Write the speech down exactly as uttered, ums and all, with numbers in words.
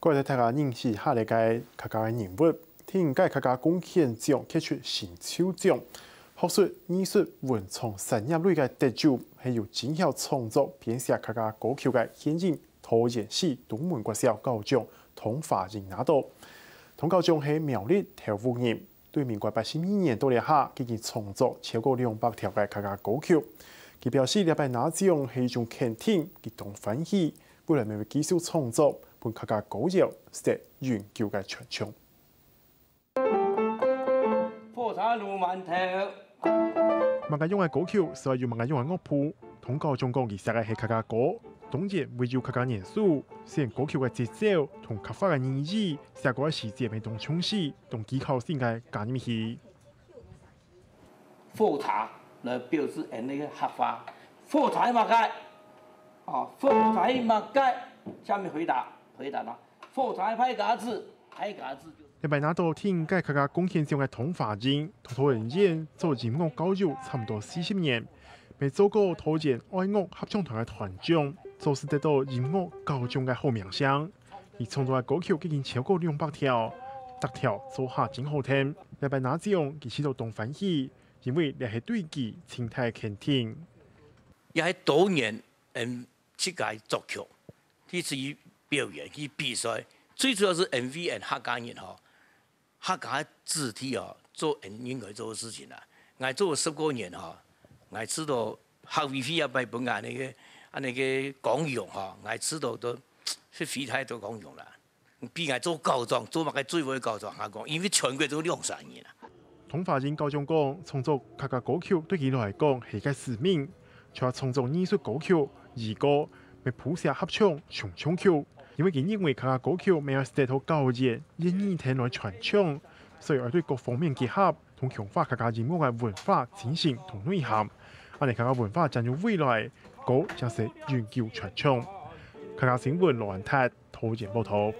過來帶大家認識下列个客家个人物。第五屆客家貢獻獎傑出成就獎，學術、藝術、文創產業類个得主，係由精巧創作編寫客家歌曲个現任桃園市東門國小校長童華英拿到。童校長係苗栗頭屋人， 對民國八十二年到這下，已經創作超過兩百條个客家歌曲。佢表示，這擺拿獎係一種肯定，佢當歡喜，未來乜會繼續創作，分客家歌謠得永久个傳唱。火柴滷饅頭。麼个樣个歌曲，所以有麼个樣个樂譜。童校長講佢寫个係客家歌，當然會有客家元素，選歌曲个節奏同刻畫个意義，寫歌个時節乜當充實， 當技巧性个加入去。火柴來表示恁呢个客話，火柴麼个？啊，火柴麼个？下面回答，回答啦，火柴拍嘎子，拍嘎子就。這擺拿到第五屆客家貢獻獎个童華英，在桃園縣做音樂教育差毋多四十年，乜做過桃園愛樂合唱團个團長，做事得到音樂校長个好名聲。 佢創作个歌曲已經超過兩百條，逐條做下真好聽。這擺拿獎，佢試著當歡喜，因為這係對佢盡大个肯定。也係多年，嗯，自家作曲，去，去表演，去比賽，最主要係因為𠊎客家人吼，客家个子弟吼，做𠊎應該做个事情啊。𠊎做十過年吼，𠊎知道客委會也擺分𠊎恁呢个，恁呢个光榮吼，𠊎知道都 係非常多光榮啦。比𠊎做校長，做麼个最會校長還講，因為全國都兩三人啊。童華英校長講，創作客家歌曲對佢來講係一個使命，除了創作藝術歌曲、兒歌，乜譜寫合唱、重唱曲，因為佢認為客家歌曲乜愛得到校園、演藝廳來傳唱，所以愛對各方面結合，同強化客家音樂个文化、精神同內涵。恁呢客家文化正有未來，歌正係永久傳唱。客家新聞羅安達 桃園報導。